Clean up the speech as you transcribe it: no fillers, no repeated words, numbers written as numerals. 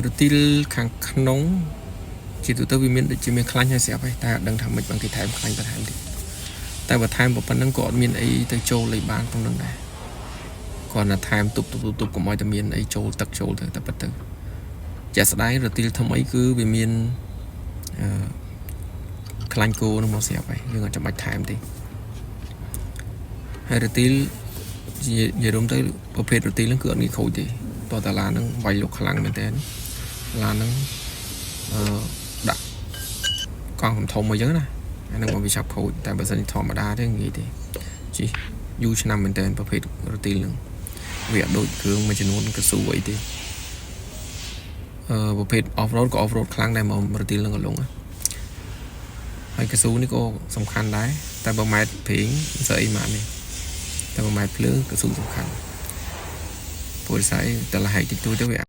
រទីលខាងក្នុងជាទូទៅវាមានដូចជាមានខ្លាញ់ហើយស្រាប់ហើយតែអត់ដឹងថាម៉េចបានគេថែមខ្លាញ់បន្ថែមទៀតតែបើថែមប៉ុណ្្នឹងក៏អត់មានអីទៅចូលលេខបានក្នុងនឹងដែរគ្រាន់តែថែមទប់ទប់ទប់ទប់កុំឲ្យតែមានអីចូលទឹកចូលទៅតែប៉ុណ្្នឹងទៅជាក់ស្ដែងរទីលថ្មីគឺវាមានអឺខ្លាញ់គោនឹងមកស្រាប់ហើយយើងអត់ចាំបាច់ថែមទេហើយរទីលនិយាយរួមទៅប្រភេទរទីលហ្នឹងគឺអត់ងាយខូចទេតោះតាឡានហ្នឹងវាយលុកខ្លាំងមែនតើឡានហ្នឹងអឺដាក់កង់ធំធំអីចឹងណាអាហ្នឹងមកវាឆាប់ខូចតែបើសិនជាធម្មតាទេងាយទេជិះយូរឆ្នាំមែនតើប្រភេទរទីលហ្នឹងវាអត់ដូចគ្រឿងមួយចំនួនកស៊ូអីទេប្រភេទ off road ក៏ off road ខ្លាំងដែរមករទីលហ្នឹងក៏លងហើយកស៊ូនេះក៏សំខាន់ដែរតែបើម៉ែត្រព្រីងមិនសូវអីម៉ាក់នេះតែបើម៉ែត្រភ្លើងកស៊ូសំខាន់ព្រោះស្អីតែលហែកតិចតួចទៅវា